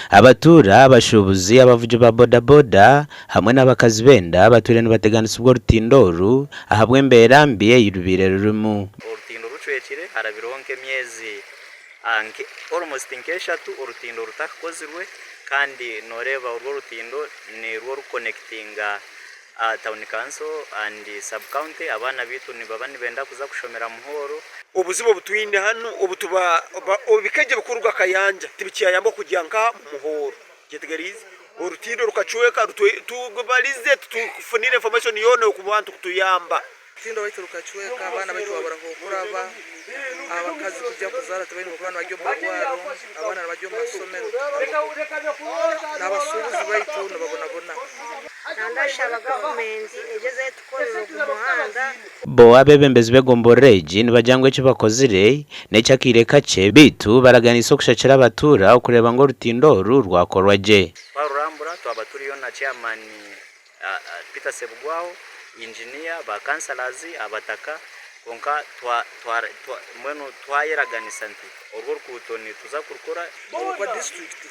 Abatuura, abashuubuzi, abavugi ba bodaboda hamwe n'abakazi b'enda batwire nibateganisibwa orutindo oru ahabw'embeera mbi ei rubaire rurimu. Orutindo rucwekire harabireho nk'emyezi almost nk'eshatu orutindo rutakukozirwe kandi noreeba orwo orutindo nirwo rukukonekitinga Town Council and Sub County abaana baitu nibaba nibenda kuza kushomera Muhoro. Obuzibu obu twine hanu obu tuba ebikegye bikuruga Kayanja tibikyayamba kugya nka Muhoro kyetegeriize orutindo rukacweka tubarize titufunire information yoona okubantu kutuyamba. Orutindo rwaitu rukacweka abaana baitu babura ah'okuraba, abakazi kugya kuzaara tibaine kuba nibagya omu marwaro, abaana nibagya omu masomero n'abashuubuzi baitu nibabonabona. Nandashaba gavumenti egyezeho etukorere ogu muhanda. Bo abeebembezi b'egomborora egi nibagira ngu eki bakozire n'eky'akaire kakye beitu baraganiise okushakira abatuura okureeba ngu orutindo oru rwakorwa gye. Twarurambura twaba turiyo na chairman Peter Ssebugwaho, engineer, ba councillors, abataka kwonka mbwenu twayeraganisa nti orwo orukuuto nituza kurukora. Kwonka disiturikiti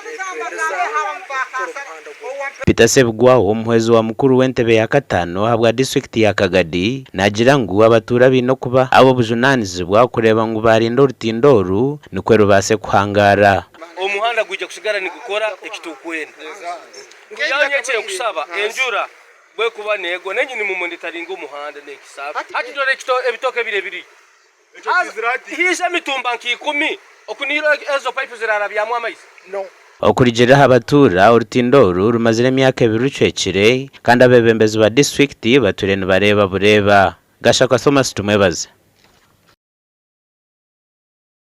netwendeza kukora omuhanda gwona. Peter Ssebugwaho, omuhwezi wa mukuru w'entebe ya kataano ahabwa disiturikiti ya Kagadi naagira ngu abatuura baine okuba ab'obujunaanizibwa kureeba ngu baarinda orutindo oru nikwo rubaase kuhangaara. Omuhanda gwija kusigara nigukora eki turikwenda. Nyowe eki nkusaba enjura bwekuba negwa nenye nimumonitaringa omuhanda nekisaabe. Hati dora ebitooke biri ebiri haija emitumba nka ikumi okunihira ezo paipu zirarabyamu amaizi? Okurugiirira aha batuura, orutindo oru rumazire emyaka ebiri rucwekire kandi abeebembezi ba disiturikiti batwire nibareeba bureeba. Gashakwa Thomas Tumwebaze.